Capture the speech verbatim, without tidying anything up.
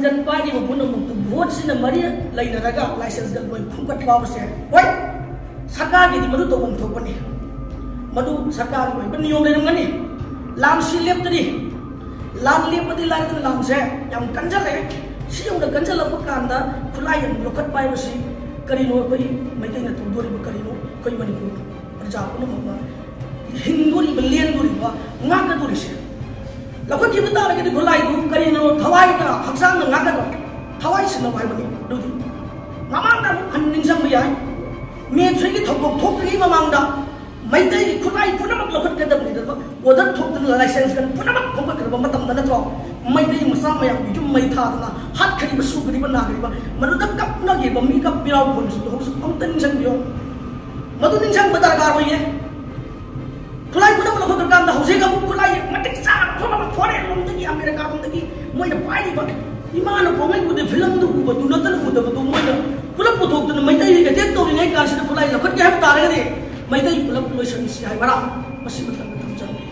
Gun ꯄꯥꯏꯔꯤꯕ ꯄꯨꯝꯅꯃꯛꯇꯨ ꯚꯣꯠꯁꯤꯅ ꯃꯔꯤ ꯂꯩꯅꯔꯒ ꯂꯥꯏꯁꯦꯟꯁ ꯒꯟ ꯂꯣꯏ ꯈꯣꯝꯒꯠꯄ ꯍꯥꯏꯕꯁꯦ, ꯍꯣꯏ, ꯁꯔꯀꯥꯔꯒꯤꯗꯤ ꯃꯗꯨ ꯇꯧꯐꯝ ꯊꯣꯛꯄꯅꯤ, ꯃꯗꯨ ꯁꯔꯀꯥꯔꯒꯤ ꯑꯣꯏꯕ ꯅꯤꯌꯣꯝ ꯂꯩꯔꯝꯒꯅꯤ꯫ ꯂꯥꯟꯁꯤ ꯂꯦꯞꯇ꯭ꯔꯤ꯫ ꯂꯥꯟ ꯂꯦꯞꯄꯗꯤ ꯂꯥꯏꯗꯅ ꯂꯥꯟꯁꯦ ꯌꯥꯝ ꯀꯟꯖꯜꯂꯛꯑꯦ꯫ ꯁꯤ ꯌꯧꯅ ꯀꯟꯖꯜꯂꯛꯄ ꯀꯥꯟꯗ ꯈꯨꯠꯂꯥꯏ ꯑꯃ ꯂꯧꯈꯠꯄ ꯍꯥꯏꯕꯁꯤ ꯀꯔꯤꯅꯣ ꯑꯩꯈꯣꯏ ꯃꯩꯇꯩꯅ ꯇꯧꯗꯣꯔꯤꯕ ꯀꯔꯤꯅꯣ? ꯑꯩꯈꯣꯏ ꯃꯅꯤꯄꯨꯔ ꯄ꯭ꯔꯖꯥ ꯄꯨꯝꯅꯃꯛꯅ ꯍꯤꯡꯗꯣꯔꯤꯕ, ꯂꯦꯟꯗꯣꯔꯤꯕ, ꯉꯥꯛꯀꯗꯣꯔꯤꯁꯦ ꯂꯧꯈꯠꯈꯤꯕ ꯇꯥꯔꯒꯗꯤ ꯈꯨꯠꯂꯥꯏꯗꯨ ꯀꯔꯤꯅꯣ? ꯊꯋꯥꯏꯒ ꯍꯛꯆꯥꯡꯒ ꯉꯥꯛꯀꯗ꯭ꯔꯣ? ꯊꯋꯥꯏ ꯁꯤꯟꯅꯧ ꯍꯥꯏꯕꯅꯤ꯫ ꯑꯗꯨꯗꯤ ꯃꯃꯥꯡꯗ ꯑꯃꯨꯛ ꯍꯟꯅ ꯅꯤꯡꯁꯤꯡꯕ ꯌꯥꯏ, ꯃꯦ ꯊ꯭ꯔꯤꯒꯤ ꯊꯧꯗꯣꯛ ꯊꯣꯛꯇ꯭ꯔꯤꯉꯩ ꯃꯃꯥꯡꯗ ꯃꯩꯇꯩꯒꯤ ꯈꯨꯠꯂꯥꯏ ꯄꯨꯝꯅꯃꯛ ꯂꯧꯈꯠꯀꯗꯕꯅꯤ꯫ ꯑꯗꯨꯒ ꯑꯣꯔꯗꯔ ꯊꯣꯛꯇꯨꯅ ꯂꯥꯏꯁꯦꯟꯁ ꯒꯟ ꯄꯨꯝꯅꯃꯛ ꯈꯣꯝꯒꯠꯈ꯭ꯔꯕ ꯃꯇꯝꯗ ꯅꯠꯇ꯭ꯔꯣ ꯃꯩꯇꯩ ꯃꯆꯥ ꯃꯌꯥꯝ ꯌꯨꯝ ꯃꯩ ꯊꯥꯗꯅ ꯍꯥꯠꯈ꯭ꯔꯤꯕ, ꯁꯨꯈ꯭ꯔꯤꯕ, ꯅꯥꯈ꯭ꯔꯤꯕ, ꯃꯗꯨꯗ ꯀꯞꯅꯈꯤꯕ ꯃꯤꯀꯞ ꯃꯤꯔꯥꯎ ꯈꯣꯟꯁꯤꯡꯗꯣ ꯍꯧꯖꯤꯛ ꯑꯃꯨꯛꯇ ꯅꯤꯡꯁꯤꯡꯕꯤꯌꯣ꯫ ꯃꯗꯨ ꯅꯤꯡꯁꯤꯡꯕ ꯗꯔꯀꯥꯔ ꯑꯣꯏꯌꯦ꯫ ꯈꯨꯠꯂꯥꯏ ꯄꯨꯝꯅꯃꯛ ꯂꯧꯈꯠꯈ꯭ꯔꯀꯥꯟꯗ ꯍꯧꯖꯤꯛ ꯑꯃꯨꯛ ꯈꯨꯠꯂꯥꯏ ꯃꯇꯤꯛ ꯆꯥꯅ ꯃꯐꯝ ꯑꯃ ꯐꯣꯔꯦꯟ ꯂꯣꯝꯗꯒꯤ, ꯑꯃꯦꯔꯤꯀꯥ ꯂꯣꯝꯗꯒꯤ ꯃꯣꯏꯅ ꯄꯥꯏꯔꯤꯕ, ꯏꯃꯥꯅ ꯄꯣꯉꯩ ꯎꯗꯦ ꯐꯤꯂꯝꯗ ꯎꯕꯗꯨ ꯅꯠꯇꯅ ꯎꯗꯕꯗꯨ ꯃꯣꯏꯅ ꯄꯨꯂꯞ ꯄꯨꯊꯣꯛꯇꯨꯅ ꯃꯩꯇꯩ ꯑꯦꯇꯦꯛ ꯇꯧꯔꯤꯉꯩ ꯀꯥꯟꯁꯤꯗ ꯈꯨꯠꯂꯥꯏ ꯂꯧꯈꯠꯀꯦ ꯍꯥꯏꯕ ꯇꯥꯔꯒꯗꯤ ꯃꯩꯇꯩ ꯄꯨꯂꯞ ꯂꯣꯏꯁꯟꯁꯤ ꯍꯥꯏꯕꯔꯥ? ꯃꯁꯤ ꯃꯇꯝꯗ ꯊꯝꯖꯒꯦ꯫